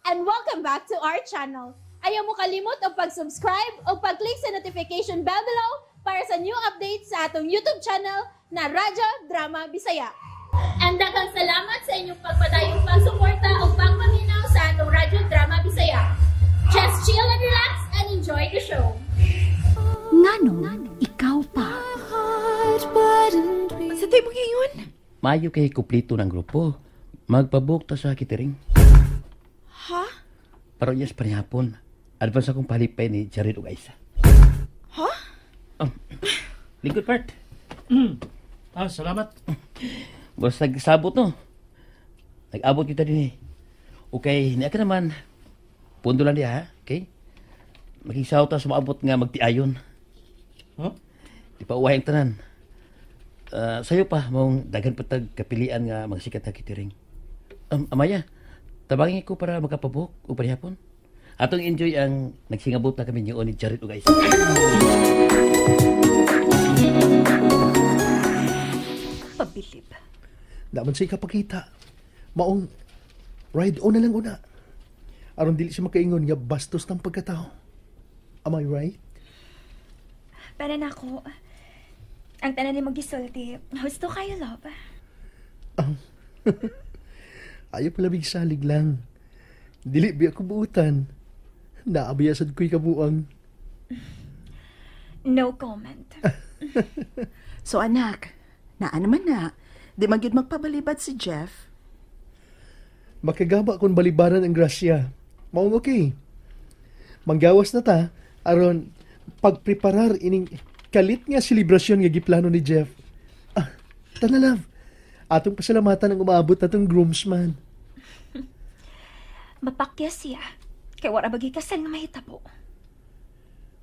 And welcome back to our channel. Ayaw mo kalimot og pag-subscribe o pag-click sa notification bell below para sa new updates sa atong YouTube channel na Radyo Drama Bisaya. And daghang salamat sa inyong pagpadayong pagsuporta o pagpaminaw sa atong Radyo Drama Bisaya. Just chill and relax and enjoy the show. Nganong ikaw pa? Sa tayo mo ngayon? Mayo kay kuplito ng grupo. Magpabook ta sa catering. Ha? Pero yes, panihapon. Advance akong palipay ni Jared ug Aisa. Ha? Oh, lingkod part. Ah, salamat. Basta nagsabot no. Nag-abot kita din eh. Okay, niya ka naman. Pundo lang diha, ha? Okay? Makisaw ta sa maabot nga magtiayon. Huh? Di pa uwahay ang tanan. Sayo pa, mong daghan patag kapilian nga magsikat na catering. Amaya, tabangin ko para makapabook o panihapon. Atong enjoy ang nagsingabot na kami niyo ni Jared ug Aisa. Pabilib. Daman siya kapakita. Maong ride on na lang una. Aron dili siya makaingon nga bastos ng pagkatao. Am I right? Para na ako. Ang tanan ni magisulti. Gusto kayo, love. Ayaw pala salig lang. Dili biya ko buutan. Naabiyasad ko'y kabuang. No comment. So anak, naa naman na. Di man gyud magpabalibad si Jeff. Makagaba kung balibaran ang grasya. Maong okay. Manggawas na ta, aron pagpreparar ining kalit nga selebrasyon nga giplano ni Jeff. Ah, tana love. Atong pasalamatan ang umaabot natong groomsman. Mapakya siya. Kay wala bagi kasal nga mahitabo.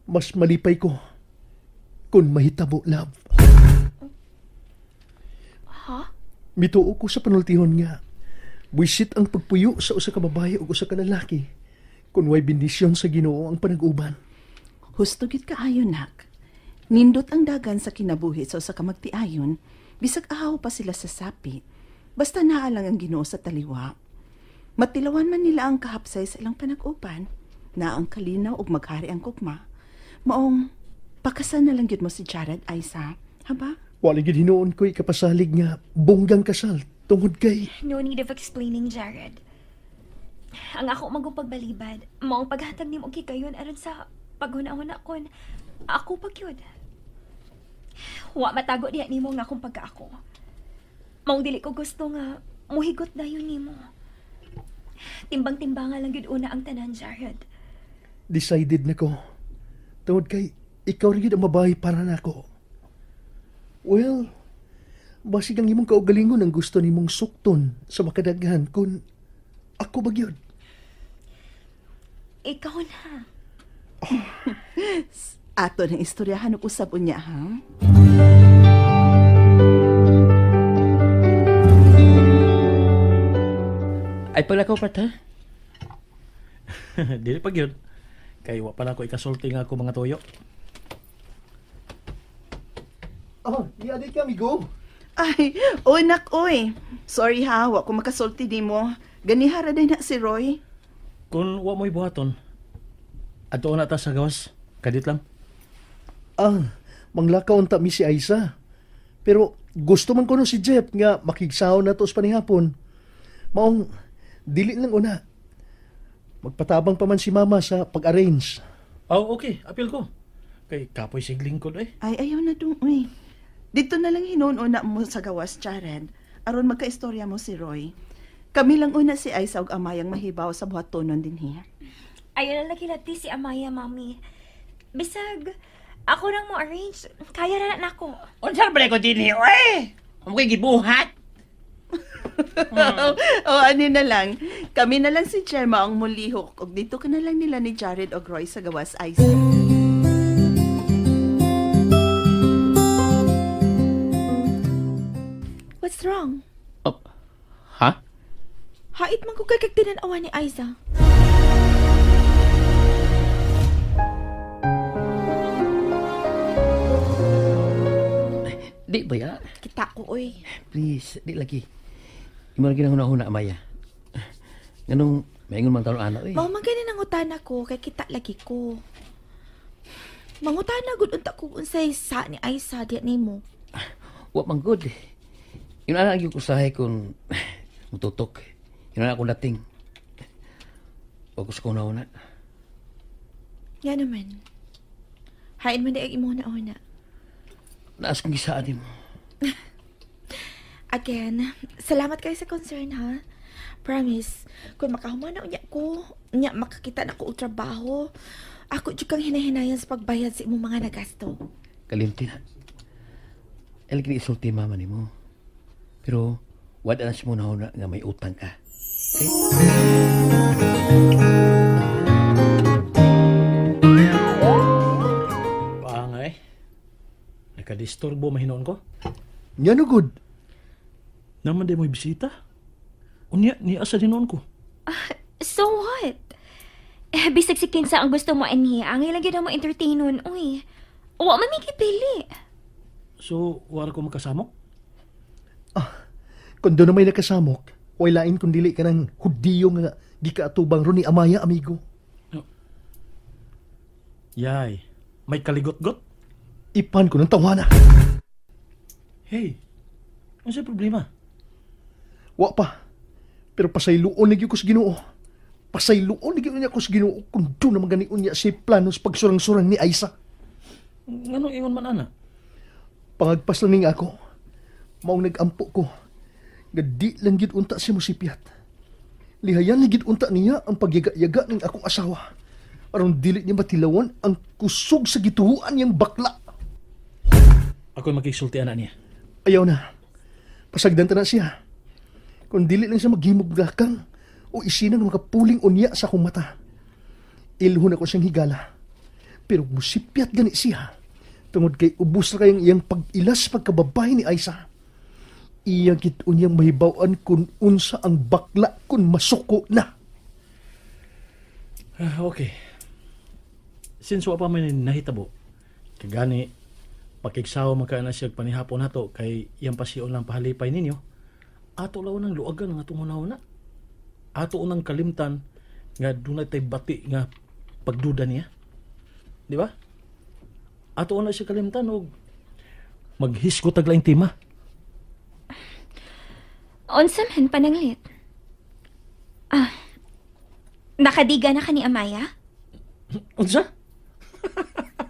Mas malipay ko kung mahitabo, love. Ha? Mituo ko sa panultihon nga. Buisit ang pagpuyo sa usa ka babae ug usa ka lalaki. Kung way bendisyon sa Ginoo ang panag-uban. Husto gid kaayo nak. Nindot ang dagan sa kinabuhi sa usa ka magtiayon, bisag ahaw pa sila sa sapi. Basta naa lang ang Ginoo sa taliwa. Matilawan man nila ang kahapsay sa ilang panag-uban, na ang kalinaw ug maghari ang gugma. Maong pakasal na lang gyud mo si Jared, Aisa. Haba? Wala gid hinuon ko'y kapasalig nga bonggang kasal tungod kay No need of explaining, Jared. Ang ako magong pagbalibad, maong paghatag nimo og hikayon aron sa paghuna-huna kon ako pa gyud. Wa matago diha nimo nga akong pagkaako. Maong dili ko gusto nga muhigot dayon nimo. Timbang-timbanga lang gyud una ang tanan, Jared. Decided na ko. Tungod kay ikaw rin gyud ang babae para nako. Well, basig ang imong kaugalingon ang gusto nimong sukton sa makadaghan kun ako ba gyud? Ikaw na. Ato ng istoryahan ug usab unya, ha? Ay pala ko part ha? Dili pa gyud. Kay wa pa na ko ikasulti nga ako mga toyo. Oh, niya ka, amigo. Ay, oy nak, oy. Sorry ha, wa ko makasulti nimo. Ganihara din na si Roy. Kung wa mo'y buhaton, adto na ta sa gawas. Kadit lang. Ah, manglakaw unta mi si Aisa. Pero gusto man kuno si Jeff nga makigsaon na to sa panihapon. Maong dili lang una. Magpatabang pa man si Mama sa pag-arrange. Oh, okay. Apil ko. Kay kapoy sig lingkod eh. Ay, ayaw na dong, uy. Dito na lang hinuon-una mo sa gawas, Jared. Aron magkaistorya mo si Roy. Kami lang una si Aisa ug Amayang mahibaw sa buhatonon dinhi. Ayaw na lagi si Amaya, Mami. Bisag, ako nang mo arrange. Kaya na na nako. Unsa ba ko dinhi oy? Amo kay gibuhat. O ano na lang. Kami na lang si Gemma ang mulihok. Og dito ka na lang nila ni Jared og Roy sa gawas, Aisa. What's wrong? Oh, ha? Hait man ko kay kag tinan-awa ni Aiza. Di ba ya? Kita ko, oy. Please, di lagi. Imo lagi nang huna-huna, Maya. Nganong Maingon man taon ana oy. Mao man gani nangutana ko kay kita lagi ko. Mangutana gud unta ko unsay sa ni Aisa diya nimo. Wa man gud. Yun ana gyud usahay kun mututok. Yun ana akong dating. Wa ko sa kong nauna. Nga naman. Hain man di ang imong nauna. Naas kong gisaan nimo. Again, salamat kayo sa concern ha. Promise, kung makahuman na unya ko, unya makakita na ko og trabaho, ako jud kang hinahinayan sa pagbayad sa imong mga nagasto. Kalimti na. El kini isulti mama nimo. Pero wala na siya muna nga may utang ka. Okay? Paangay. Nakadisturbo mahinoon ko. Ngano gud? Naman di mo'y bisita. Unya, niya sa dinoon ko. So what? Eh, bisag si Kinsa ang gusto mo anhi, angay lang gyud mo entertainon, uy. Wa man mi gipili. So, wala ko makasamok? Kung doon na may nakasamok, way lain kung dili ka ng Hudiyo nga gikaatubang ron ni Amaya, amigo. Yay, may kaligot-got? Ipan ko ng tawana. Hey, ano sa problema? Wa pa. Pero pasayloon na gyud ko sa Ginoo. Pasayloon na gyud niya ko sa Ginoo kung doon na maganion niya si plano sa pagsurang-surang ni Aisa. Nganong ingon man ana? Pangagpas lang ning ako. Maong nag-ampo ko. Nga di lang gyud unta si Musipiat. Lihayan lang gyud unta niya ang pagyaga-yaga ng akong asawa. Aron dili niya matilawan ang kusog sa gituhuan niyang bakla. Ako'y makisulti ana niya. Ayaw na. Pasagdan ta na siya. Kung dili lang siya maghimog lakang o isinang makapuling unya sa akong mata. Ilhon ako siyang higala. Pero musipyat gani siya. Tungod kay ubos na kayang iyang pag-ilas pagkababay ni Aisa. Iya gid unyang mahibaw-an kung unsa ang bakla kung masuko na. Okay. Since wa pa man nahitabo, kagani, pakigsawa man ka na siya panihapon nato kay iyang pasiyon lang pahalipay ninyo, ato law nang luagan ang atong hunahuna. Ato unang kalimtan nga dunay tay bati nga pagduda niya. Di ba? Ato una siya kalimtan og maghisgot tag laing tema. Unsa man pananglit? Ah, nakadiga na ka ni Amaya? Unsa?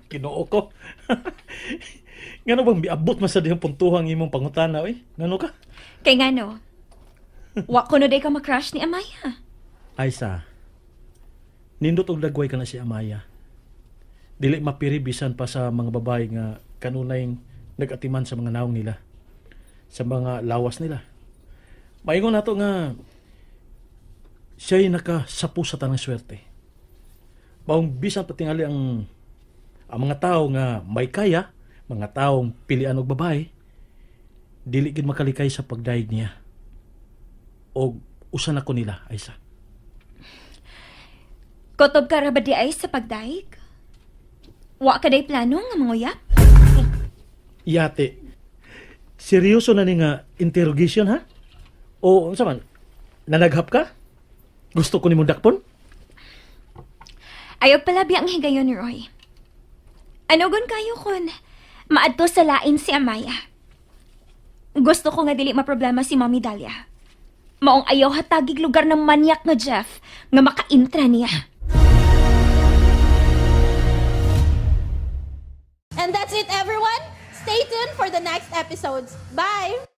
Kinoo ko. Ngano bang miabot man sa dihang puntuhang imong pangutana oy? Ngano ka? Kay ngano? Wa kuno day ka ma-crush ni Amaya. Aisa, nindot og dagway ka na si Amaya. Dili mapiri bisan pa sa mga babae nga kanunay nag-atiman sa mga naong nila, sa mga lawas nila. Maingon nato nga siya'y nakasapu sa tanang swerte. Maong bisan patingali ang mga tao nga may kaya, mga taong pilian og babae, dili gid makalikay sa pagdayeg niya. Og usan ako nila, Aisa. Kotob ka ra ba di ay sa pagdayeg? Wa ka day plano nga manguyap? Yate, seryoso na ni nga interrogation ha? O unsa man, nanaghap ka? Gusto ko nimong dakpon? Ayaw pala biya ang higayon, Roy. Ano gun kayo kun maadto sa lain si Amaya? Gusto ko nga dili maproblema si Mommy Dahlia. Maong ayaw hatagig lugar ng manyak nga Jeff nga makaintra niya. And that's it, everyone. Stay tuned for the next episodes. Bye!